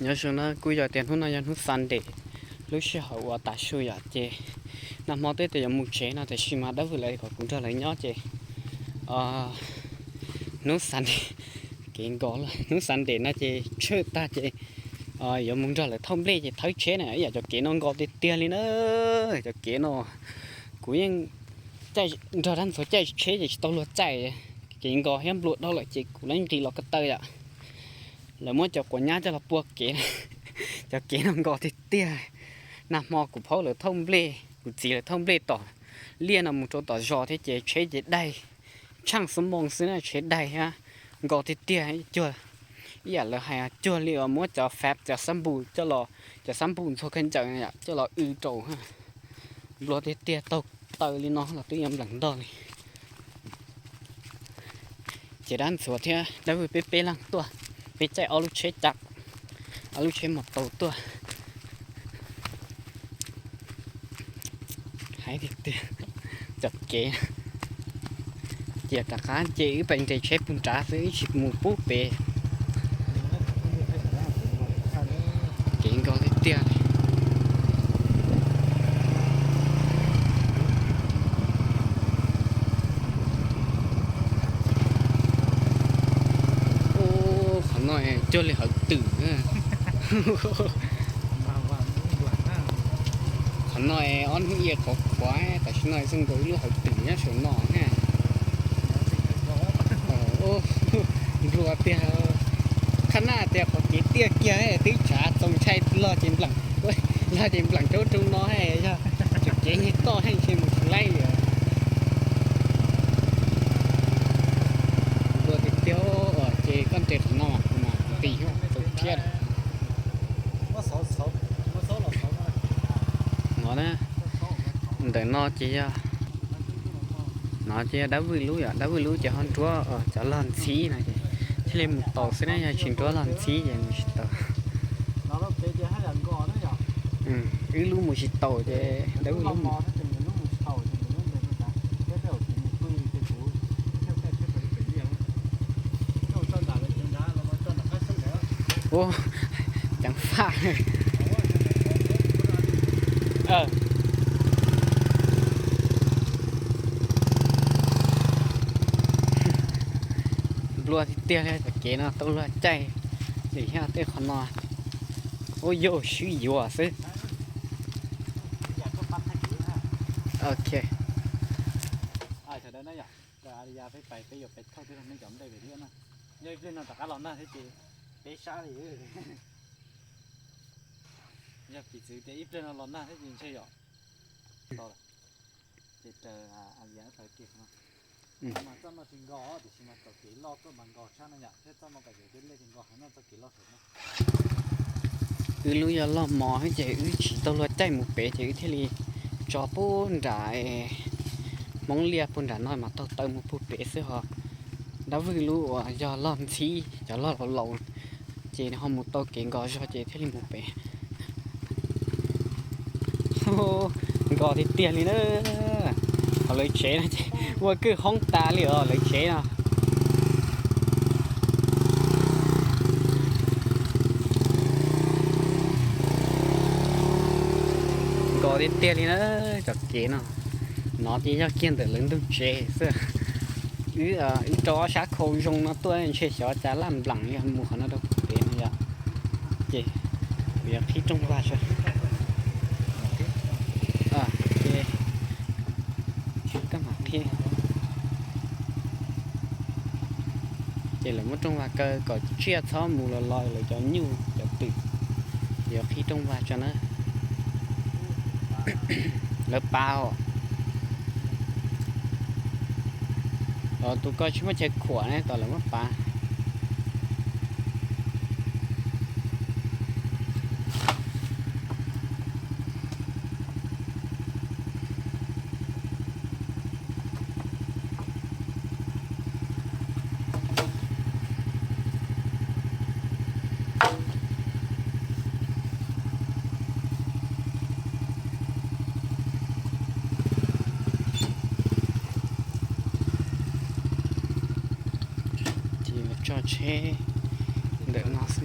Nyob zoo na, kuj yog tias hnub no yog hnub Sunday, lub sij hawm uas tav su yom, ces nag hmo twb tias yuav mus tsev no tiam sis mas dab vwm lawv kom kuv nrog lawv nyob ces hnub Sunday, kev nkos, hnub Sunday no ces tshwj tag ces yuav mus nrog lawv thauj nplej ces thawb tsheb na, ib yam cov kev no nkos tiag tiag li na. Cov kev no kuv yeej caij, nrog dab ntxuag caij tsheb ces tsis tau luag caij, kev nkos thiab nplua dhau lawm ces kuv lawv nqis los ko taw yom. Lawv muab cov quav nyab coj los pua kev, cov kev no nkos tiag tiag. Nag hmo kuv phaub lawv thauj nplej, kuv txiv lawv thauj nplej tom liaj no mus rau tom zos thiab ces tsheb ces daig, tsheej xuab moos xwb na tsheb daig thiab nkos tiag tiag. Cuag ib yam lawv hais cuag li uas muab cov fab, cov xab npum coj los, cov xab npum ntxuag khaub ncaws coj los w rau, nplua tiag tiag, taug taw li no los twb yuav npleem ntog li. Ces dab ntxuag thiab dab vwm peb peb leeg tuaj, peb caij ob lub tsheb cav, ob lub tsheb mos taus tuaj. Hais tiag tiag, cov kev, ces rov qab ces wb pais nres tsheb puag nrad xwb, wb tsis mus pub pem. Kev nkos tiag tiag li. Qhov no cuag li hauv twm. Qhov no ob hnub ia qhov qhuav, tam sim no zoo nkaus ib lub hauv twm nyob saum no na. Nplua tiag. Qhab naj tias qhov kev tiaj kiag twb tsav txaus ntshai, log ces npleem, log ces npleem rau rau no, yog tseem kev nyuag toj heev ces mus tsis laib li. Nplua tiag tiag. Ces koj nres qhov no mas kuv mas kuv tis txaus thiab. No na, ntawm no ces yog, no ces yog dab vwm lub yom, dab vwm lub ces ho nruab cov log ntxhib no ces thiaj li mus taus xwb na, yog tsis nruab log ntxhib ces mus tsis taus. Wb lub mus tsis taus ces dab vwm lub mus. Ua, ceev faj. Nplua tiag tiag li, cov kev no tau luag caij li thiab tej qhov no. Ua yus swb yuav xwb. Ok. Sawv daws na yom, peb pais peb yuav pais thauj tej me cov nplej pem thiab na. Yog ib pliag no rov qab los nag thiab ces peb sab li. Yog piv txwv tias ib pliag no los nag thiab ces ntshe yom. Ces raws Alia tau kiag no. Mas txoj no tsis nkos tiam sis mas txoj kev loj tuaj mas nkos tshaj no yom, thiab txoj no kom yus tej nplej ces nkos heev no txoj kev loj saum no. Wb lub yog loj mos ces wb tsis tau luag caij mus pem ces wb thiaj li tso puag nram Hmoob Liaj puag nram no mas taug taw mus puag pem xwb ho. Dab Vwj lub uas yog log ntxhib cov log laus laus ces ho mus tau kev nkos zog ces thiaj li mus pem. Nkos tiag tiag li na. Ho lawv tsev no ces ua kwj hoob tas li os lawv tsev no. Nkos tiag tiag li na, cov kev no. No ces yog kiag ntawm lawv ntug tsev xwb. Wb rau ob sab khau zoo no tuaj ntshe xyov cas laj npleem li mus qhov no rau pem no yom. Ces kuv yuav qhib rooj vag tso. Ces koj mam qhib. Ces lawv muab rooj vag kaw kom tsiaj txhob mus los los lawv cov nyuj cov twm. Yuav qhib rooj vag tso na. Lawv pav os. Tus ko tsis muaj chaw khuam ne, tos lawv muab pav. Ces tso tsheb ntawm no xwb.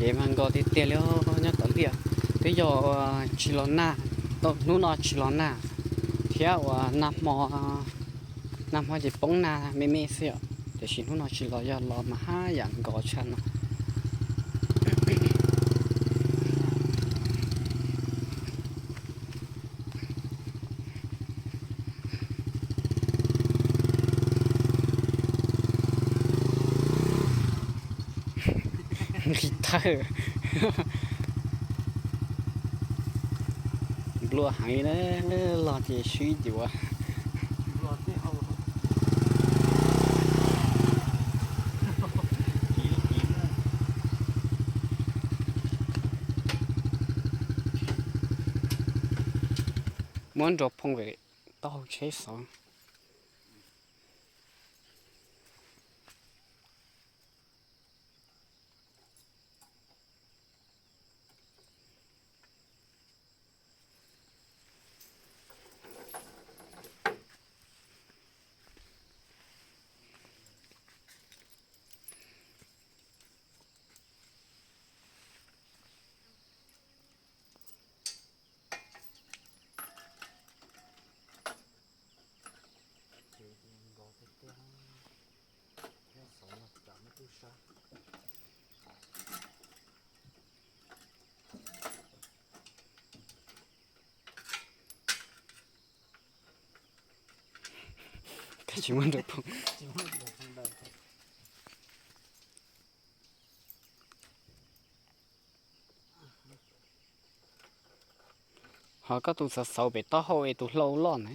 Ces mas nkos tiag tiag li nyob tom liaj, twb yog tsis los nag, hnub no tsis los nag, thiab uas nag hmo, nag hmo ces poob nag me me xwb os, tiam sis hnub no tsis los, yog los mas haj yam nkos tshaj no. Nqis thawj. Nplua heev na, los ces swb yuav. Muab nrog phoo taub hau tsheb xauv. Koj tsis muab nrog phoo. Ho koj tus xauv xauv pem taub hau es tus hlau loj na.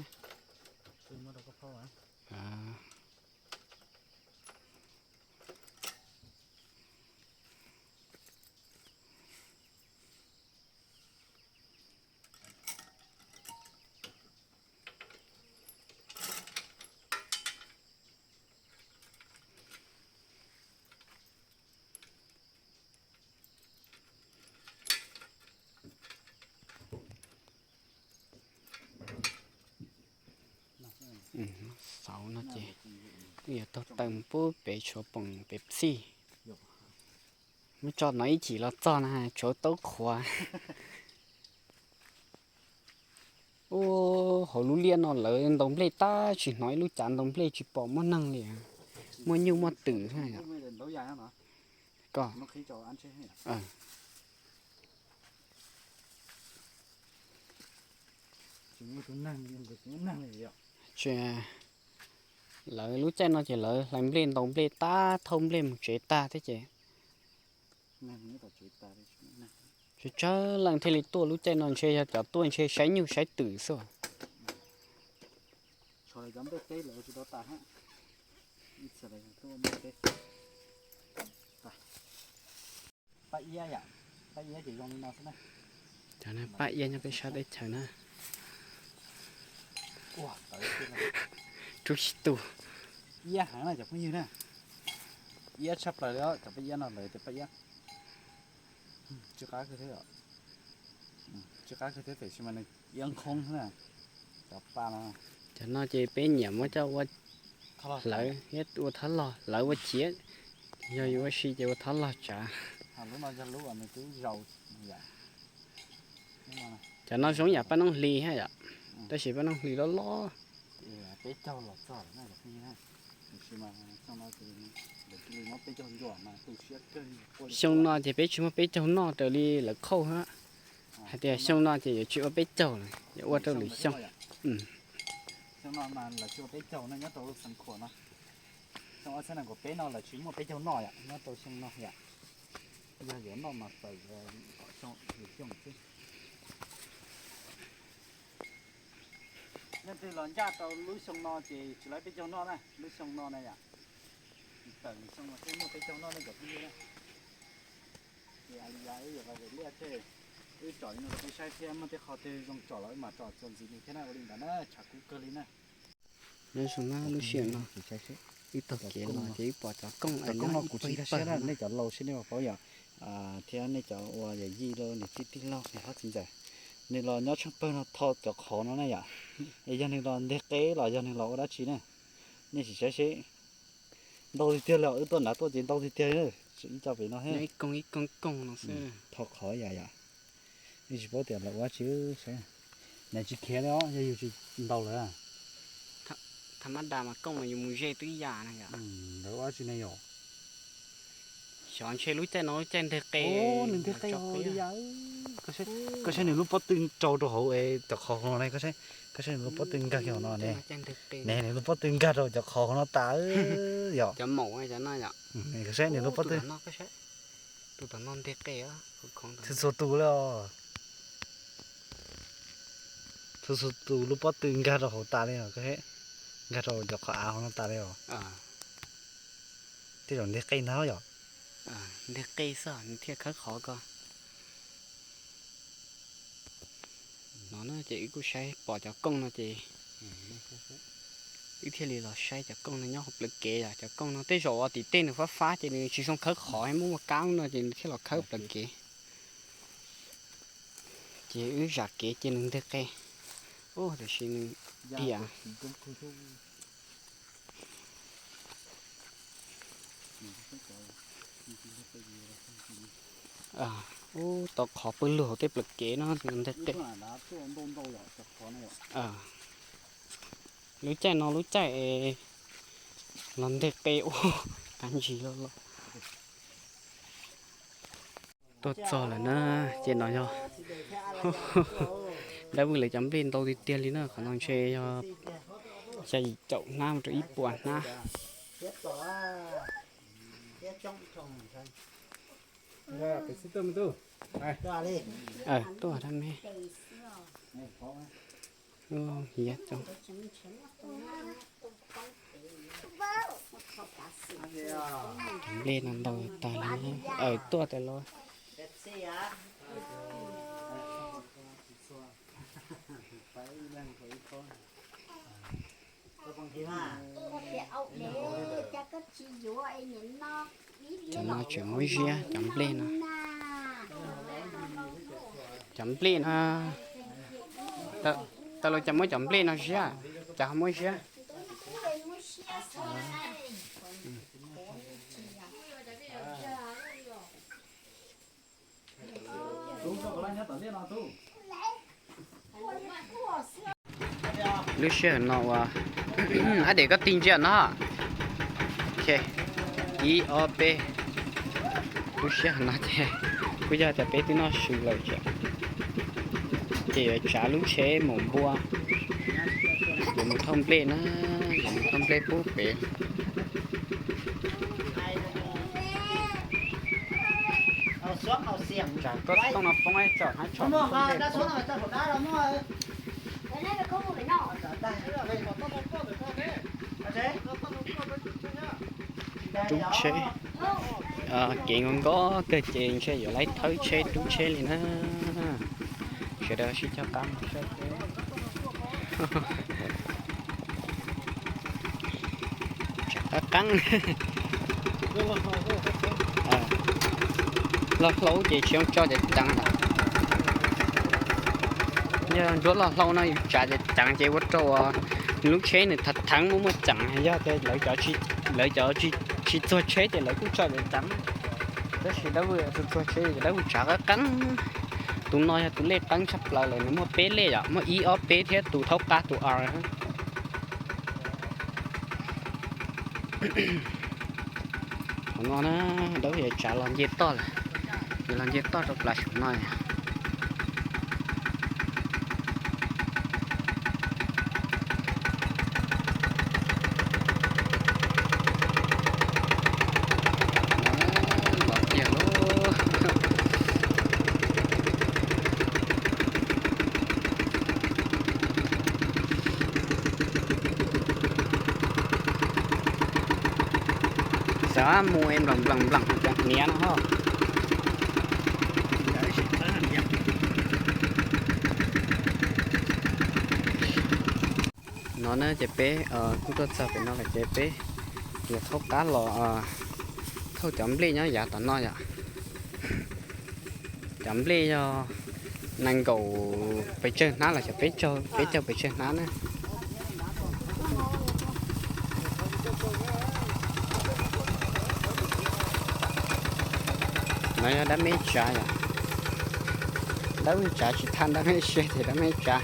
Xauv no ces twb yuav taug taw mus pub pem tshuav poom pem txhij. Muab tso no ib chim los txog na tshuav taub qhuav. Ub, hauv lub liaj no lawv ntaus nplej tab tsis hnov ib lub cav ntaus nplej tsis pom muaj neeg li. Muaj nyuj muaj twm. Ko, lawv lub caij no ces lawv hlais nplej ntaus nplej tab thauj nplej mus tsev tag thiab ces tsawg tsawg leej thiaj li tuaj. Lub caij no ntshe yog cov tuaj ntshe saib nyuj saib twm xwb. Paj iab yom, paj iab ces zoo li no xwb na. Cov no paj iab nyob peb sab teb chaws na. Rub tsis tu. Iab heev na cov phooj ywg na. Iab tshaj plaws li os, cov paj iab no lawv tias paj iab. Tsw qab kawg thiab, tsw qab kawg thiab tiam sis mas nws iab nkhoob na. Cov pa no, cov no ces peb nyiam muab coj ua hlawv thiab ua thab log, hlawv ua ciav, yog yuav ua si ces ua thab log tsav. Cov no zoo yam paj noob hli thiab yom, tab sis paj noob hli loj loj. Xyoo no ces peb tsis muaj peb caug noj raws li lawv qhauj thiab. Hais tias xyoo no ces yuav tsis ua peb caug lawm, yuav ua rau lwm xyoo. Xyoo no mas lawv tsis ua peb caug no nyob rau Xeev Khuam no. Xyoo ob txhiab nees nkaum peb no lawv tsis muaj peb caug noj yom, nyob rau xyoo no yom. Yog yuav noj mas tawm kom xyoo lwm xyoo xwb. Leej twg los ncaj rau lub xyoo no ces tsis lawv peb caug noj na, lub xyoo no na yom. Tawm lwm xyoo mas thiaj muaj peb caug noj ne cov phooj ywg na. Ces a li yam wb yuav los liaj thiab, wb tsom li no rau peb saib thiab muaj tej qho twg zoo tsom los wb mam tsom txuas ntxiv li thiab na, ua li ntawd na, tshav kub kawg li na. Nyob zoo na, lub sij hawm no wb taug kev los ces wb pom cov kooj no kuv tsis nkag siab na, nej cov laus seb nej puas paub yom, thiab nej cov uas yawm yij los niam tij tij laug niam hlob txiv ntxawm, nws los nyob tsheej pawg no tho cov qhov no na yom. Es yog nws los nteg qeb los yog nws los ua dab tsi na, nej sim saib seb. Ntau tiag tiag li, wb tuaj nrad tuaj ces ntau tiag tiag li. Ib co pem no thiab. Ib koog ib koog koog no xwb. Thau qhov yam yom. Yeej tsis paub tias lawv ua dab tsi saib. Nws tsis khiav li os, yog yus tsis ntaus lawv. Tham mab das mas kooj mas yus mus ze twb yam na yom. Lawv ua dab tsi ne yom? Xyov ntshe lub caij no lub caij nteg qe. Nws nteg qe li yam. Koj saib nws lub pob tw rau rau hauv es cov qhov hauv no ne, koj saib nws lub pob tw nkag kiag hauv no ne. Ne nws lub pob tw nkag rau cov qhov hauv no tas yom. Cov maum cov no yom. Koj saib nws lub pob tw. Tus tom no nteg qe. Txhua txhua tus li os. Txhua txhua tus lub pob tw nkag rau hauv tas li os, koj saib. Nkag rau cov qhov av hauv no tas li os. Tej zaum nteg qe ntag yom. Nteg qe xwb nws thiaj khawb qhov ko. No na ces wb kuj saib pom cov kooj no ces wb thiaj li los saib cov kooj no nyob hauv plawv kev yom. Cov kooj no tej zaum tim tej nws fab fab ces nws tsis zoo khawb qhov, muaj muaj kab no ces nws thiaj los khawb plawv kev. Ces wb zam kev ces nws nteg qe. Ub, tiam sis nws diam. Ub, tau qhov pw lug hauv tej plawv kev no nteg qe. Lub caij no lub caij es los nteg qe ua kav ntsis los los. Tuaj txog lawm na, ces no yog dab vwj lawv cov nplej ntau tiag tiag li na, qhov no ntshe yog xya yim caum hnab mus rau ib puas hnab. Tuaj dab me. Cov nplej no ntau tag li, tuaj tas los. Cov no tseem muab ziab cov nplej no. Cov nplej no, tas los cas muab cov nplej no ziab, cas ho muab ziab. Lub sij hawm no uas ab, dej koj tig ntsia no. Ib ob peb. Lub sij hawm no ces kuj yog tias peb twb noj su lawm, ces yuav tsav lub tsheb mus npua, yuav mus thauj nplej na, yuav mus thauj nplej pub pem. Tsav tuaj tooj no poob tsom hab tsom. Rub tsheb, kev nkaus nkaus kawg ces ntshe yuav laib thawb tsheb rub tsheb li na. Sawv daws sib cog qab mus saib. Tsam qab qeeb. Loj hlau ces tsis zoo tso ceev ceev lawm. Yog ntsuab loj hlau no yus tsav ceev ceev ces ua rau nws lub tsheb nws thav theev muaj muaj ceem, yog tias lawv cov tsis txuag tsheb ces lawv kuj tso ceev ceev. Tab sis dab vwj txuag tsheb ces dab vwj tsav qab qeeb. Tus no yog tus lej qeeb tshaj plaws lawm, nws muaj peb lej yom, muaj ib ob peb thiab tus thaub qab tus a. Qhov no na, dab vwj yuav tsav los nce toj lawm, yuav los nce toj rau plav saum no. Los kiag lauj. Xav mus es nplam nplam nplam cov hniav no ho. No na ces peb kuj tuaj txog pem no lawm ces peb yuav thaub qab los thauj cov nplej nyob yav tom no yom. Cov nplej yog nees nkaum pes tsawg hnab los xyov, peb caug pes tsawg hnab na. No yog dab meb tsav yom. Dab meb tsav tsis thaj dab meb siab ces dab meb tsav.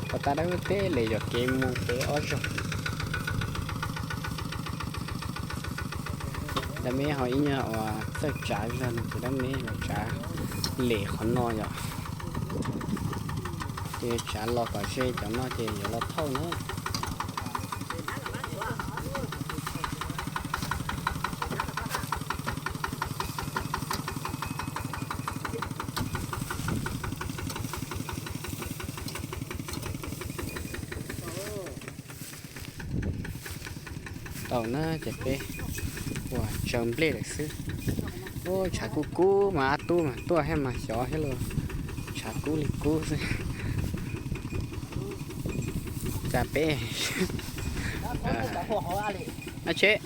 Pov tas dab meb peb lem yom, kev mus pem ob zaug. Dab meb ho ib nyuag uas txawj tsav zog no ces dab meb los tsav lem qhov no yom. Ces tsav los kom ze cov no ces yuav los thauj na. Tau na ces peb ua tsaws nplej lawm xwb. Ub, tshav kub kub mas ob tug mas tuaj thiab mas xyov thiab los, tshav kub li kub xwb. Cas peb, a, tsheb,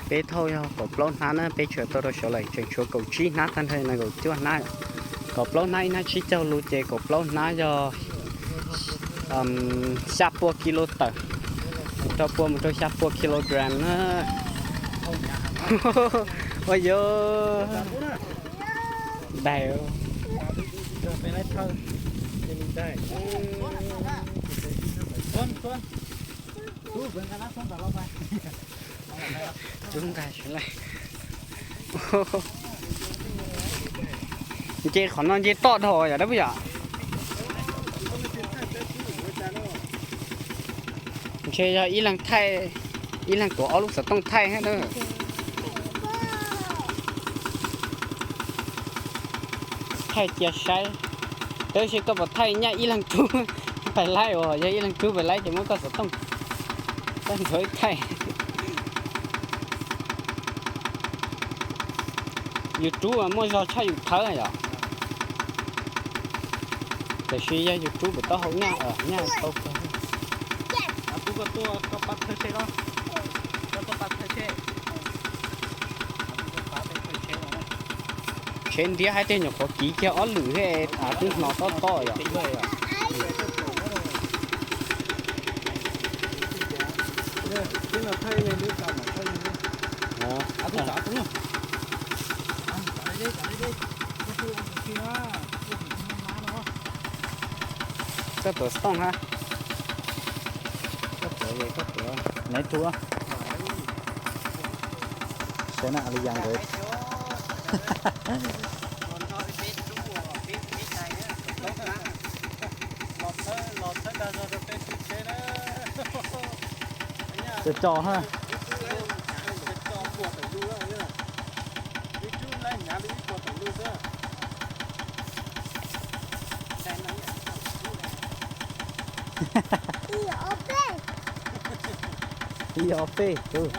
peb thauj yog kaum plaub hnab na, peb tshawb tau rau saud lawm tseem tshuav kaum tsib hnab tag nrho no, kaum cuaj hnab. Kaum plaub hnab ib hnab tsib caug lus ces kaum plaub hnab yog xya pua kilo tawm, rau pua mus rau xya pua kilogram na. Ua yog daig. Nce qhov no nce toj dhau yom dab pub yom. Ntshe yog ib leeg thaij, ib leeg tuav ob lub xov tooj thaij thiab na. Thaij cia saib, tab sis koj puas thaij nyaj ib leeg tub pais laib uas yog ib leeg tub pais laib ces muab koj xov tooj, koj ntxuav ib thaij. YouTube muaj zog tshaj YouTube thawv yom. Tiam sis yog YouTube puas taub hau nyaj, nyaj tau kawg. Tsheb ntiab hais tias nyuam qhuav kiv kiag ob lwm thiab, twb hnov tob tob yom. Koj tuav xov tooj hab. Koj tuav, koj tuav naiv tug. Saib na, li yas nkawd. Cov cov ha. Ib ob peb tus.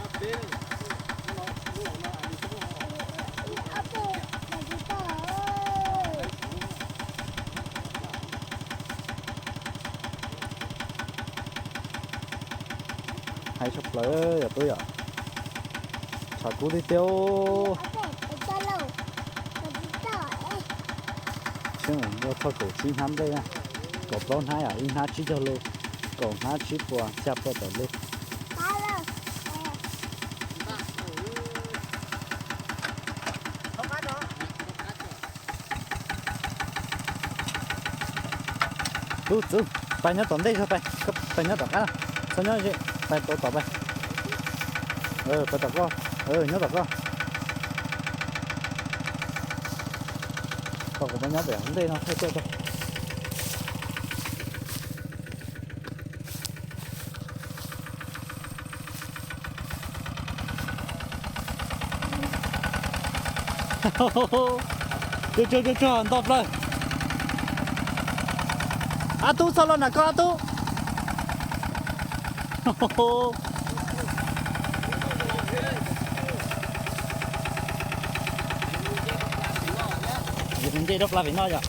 Hais tshaj plaws yom tub yom. Tshav kub tiag tiag. Seb muaj thauj kaum tsib hnab nplej na. Kaum plaub hnab yom, ib hnab tsib caug lus, kaum hnab tsib puas xya puas tawm lus. Tub, tub, pais nyob tom ntej zog pais, koj pais nyob tom qab no, txhob nyob ze, pais tom tom pais. Pais tom koj, nyob tom koj. Tom kuv pais nyob pem ntej no thaij tuaj tso. Tsuag tsuag tsuag tsuag nto plaws. Ab tub, txhob los nram koj ab tub. Nce rau pla vim no yom.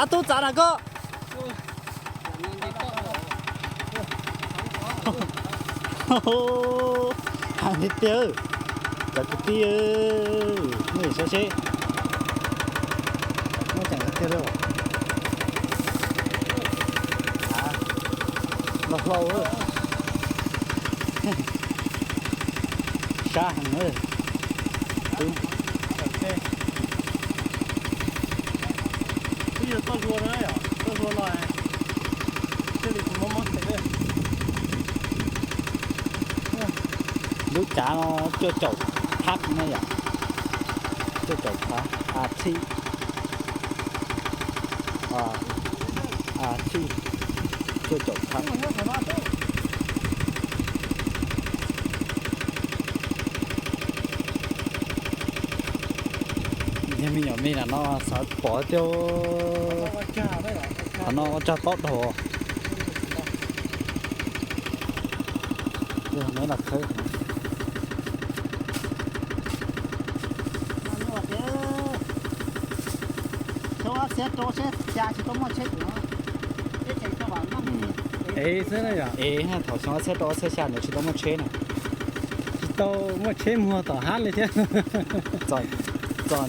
Ab tub, txav na koj. Heev tiag tiag. Cov kwv tij, nej saib seb, muaj ceem tiag tiag li. Los hlau, sab heev. Twb yog toj zua no, toj zua no thiaj li mob mob tes. Lub cav no cuaj caum phab na yom, cuaj caum phab, a txhij, a txhij, cuaj caum phab. Yog me nyuam me na no xav pom tiag. Qhov no ua tsag tob dhau. Yog no los khawb. Ev xwb na yom. Ev, thaum xyoo ob txhiab rau ob txhiab xya ntawd tsis tau muaj tsheb na. Tsis tau muaj tsheb muag tom hab li thiab. Txom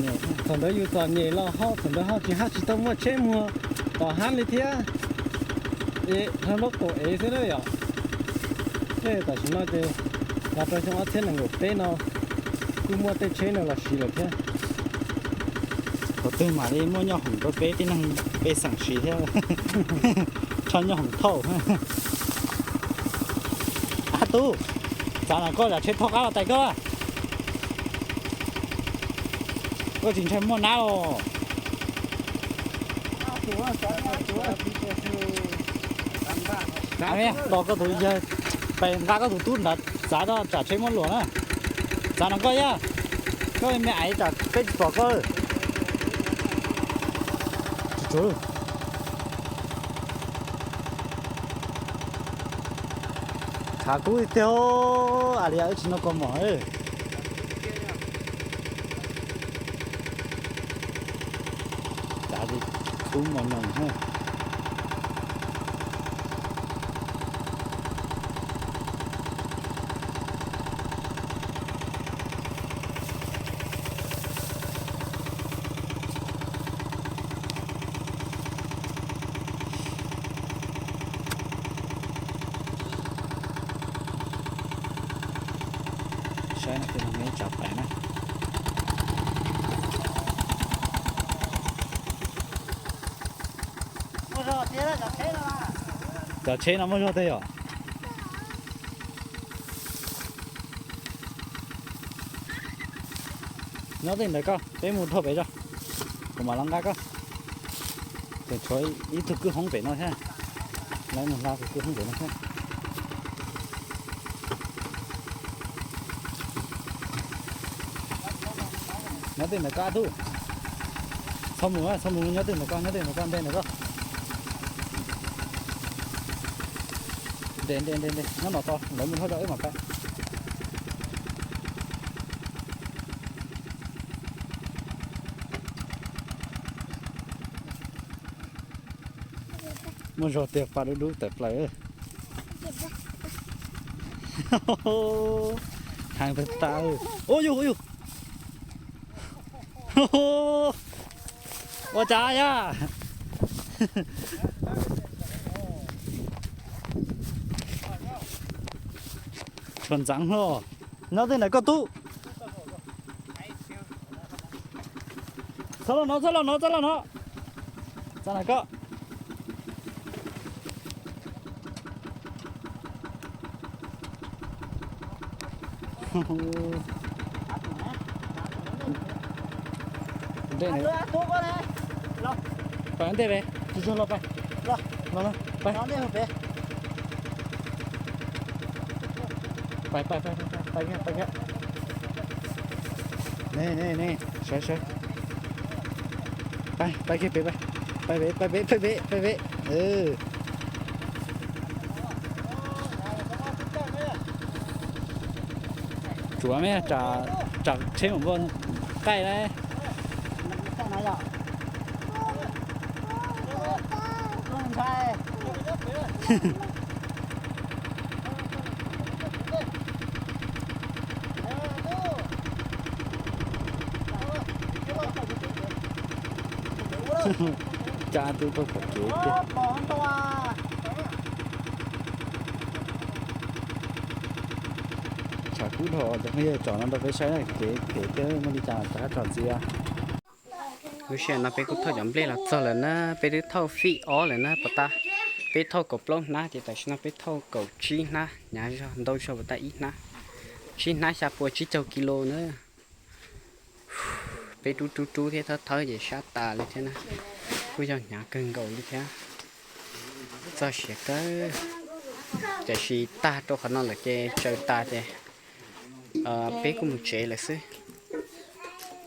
nyem, thaum ntawd yus txom nyem los hauj, thaum ntawd ho tsis hab tsis tau muaj tsheb muag tom hab li thiab. Hla nraub qaum ev xwb na yom. Ces tam sim no ces los rau xyoo ob txhiab nees nkaum peb no kuj muaj tej tsheb no los siv lawm thiab. Thaum twg mam li muaj nyooj hoom rau peb tib neeg pej xeem siv thiab. Tso nyooj hoom thauj. Ab tub, txav no koj zam tsheb thauj qab los tais koj. Koj tsis ntshai muaj nab os. Tos koj tus yawg, pes nqa koj tus tub ntawd txav rau tsam tsheb muab luam na. Txav no koj yog, koj me aiv tsam peb tsis pom koj. Khav kub tiag, a li wb tsis noj kua mom. Kub mos nyoos. Saib no, ib tsam pais na. Cov tsheb no muaj zog tiag yom. Nyob tej ntawd koj, peb mus dhau pem zog, kuv mam los nqa koj. Ces tshuav ib tug kwj hoob pem no thiab. Lawv mus hla tus kwj hoob pem no thiab. Nyob tej ntawd koj, Ab Tub. Txhob mus, txhob mus, nyob tej ntawd koj, nyob tej ntawd koj, nte ntawd koj. Nte, nte, nte, nte, nyob no tos lawv mus dhau zog wb mam pais. Muaj zog tiag, pa dub dub tawm plaws. Heev tag tas. Ua yug, ua yug. Ua cas yog? Tshuav ntxeev hlo. Nyob tej ntawd koj, Tub. Txhob los no, txhob los no, txhob los no. Txhob los koj. Pais ntej, tsis tsuag los pais. Los, los, pais. Pais, pais, pais, pais, pais kiag, pais kiag. Ne, ne, ne, sawv, sawv. Pais, pais kiag pem, pais pem, pais pem, pais pem, pais pem. Tsuav me, tsam tsheb mus npaj qaij na. Cab twb tuaj pom kev tiag. Tshav kub dhau, cov phooj ywg tsom no rau peb saib kev phem thiab muaj li cas rov qab tsom ntxiv. Lub sij hawm no peb kuj thauj cov nplej los txog lawm na, peb twb thauj fij ob lawm na, puas tab? Peb thauj kaum plaub hnab ces tam sim no peb thauj kaum tsib hnab, hnyav zog ntau zog puas tab ib hnab, tsib hnab xya pua tsib caug kilo na. Peb rub rub rub thiab thawb thawb ces sab tas li thiab na, kuj yog hnyav kawg nkaus li thiab. Txog siav kawg, tiam sis tag rau qhov no lawm ces tsaws tas ces peb kuj mus tsev lawm xwb.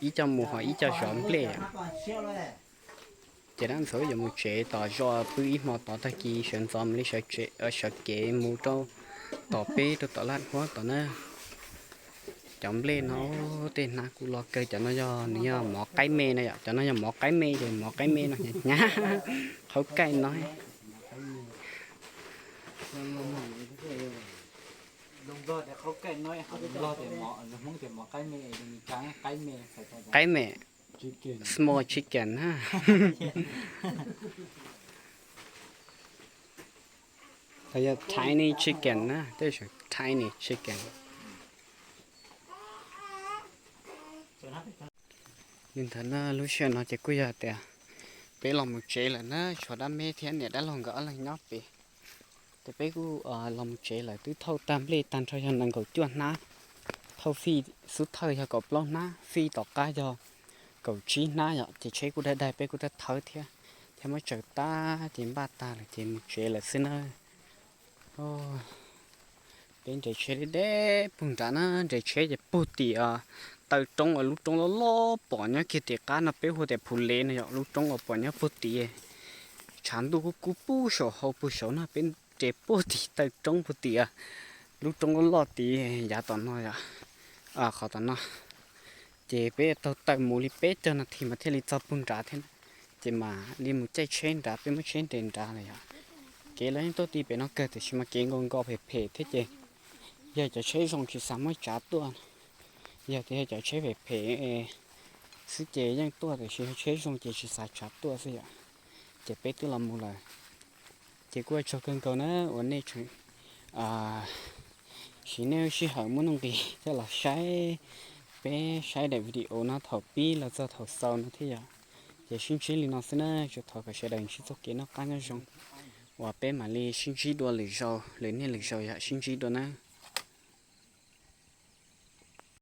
Ib co mus ho ib co zov nplej. Ces dab ntxwv yuav mus tsev tos zoj pw ib hmo tod tag kis sawv ntxov mus li sawv kev mus rau tom peb rau tom laj huab tom na. Cov nplej no tej hnab kuj loj kawg, cov no yog nws yog mov qaib me na yom, cov no yog mov qaib me ces mov qaib me no hnyav hnyav, qhaub kaij no. Qaib me, small chicken na. Los yog tiny chicken na, tej zaum tiny chicken. Li ntawd na, lub sij hawm no ces kuj yog tias peb los mus tsev lawm na, tshuav dab me thiab niam dab laug nkawd ob leeg nyob pem. Ces peb kuj los mus tsev lawm, twb thauj tag nplej tag nrho yog nees nkaum cuaj hnab. Thauj fij, xub thawj yog kaum plaub hnab, fij tom qab yog kaum tsib hnab yom, ces tsheb kuj daig daig peb kuj thawb thawb thiab, thiab muab tsaws tag ces npaj tag lawm ces mus tsev lawm xwb na. Peb nres tsheb deb deb puag nrad na, nres tsheb ces puag tim taw roob uas lub roob loj loj pom nyob kiag tim qab no peb hu tias Phu Lev no yom, lub roob uas pom nyob puag tim. Tshav ntuj kub kub puag saum hau puag saud no peb nres puag tim taw roob puag tim lub roob loj loj tid yav tom no yom, qhov tom no. Ces peb taug taw mus li peb caug nas this mas thiaj li txog puag nrad thiab na. Ces mam li mus caij tsheb nrad, peb muab tsheb nres nrad lawm yom. Kev los yeej tuaj ti pem no kawg tiam sis mas kev nkaus nkaus phem phem thiab ces yog cov tsheb zoo tsis xav muab tsav tuaj. Yog tias yog cov tsheb phem phem xwb ces yeej tuaj tiam sis yog tsheb zoo ces tsis xav tsav tuaj xwb yom. Ces peb twb los mus lawm. Ces kuj ua tsaug kawg nkaus na uas nej siv nej lub sij hawm muaj nuj nqis coj los saib peb saib daim video no thaum pib los txog thaum xaus no thiab yom. Ces sib ntsib li no xwb na, tsuas thov kom sawv daws ntsib txoj kev noj qab nyob zoo uas peb mam li sib ntsib dua lwm zaus lwm niaj lwm zaus yom, sib ntsib dua na.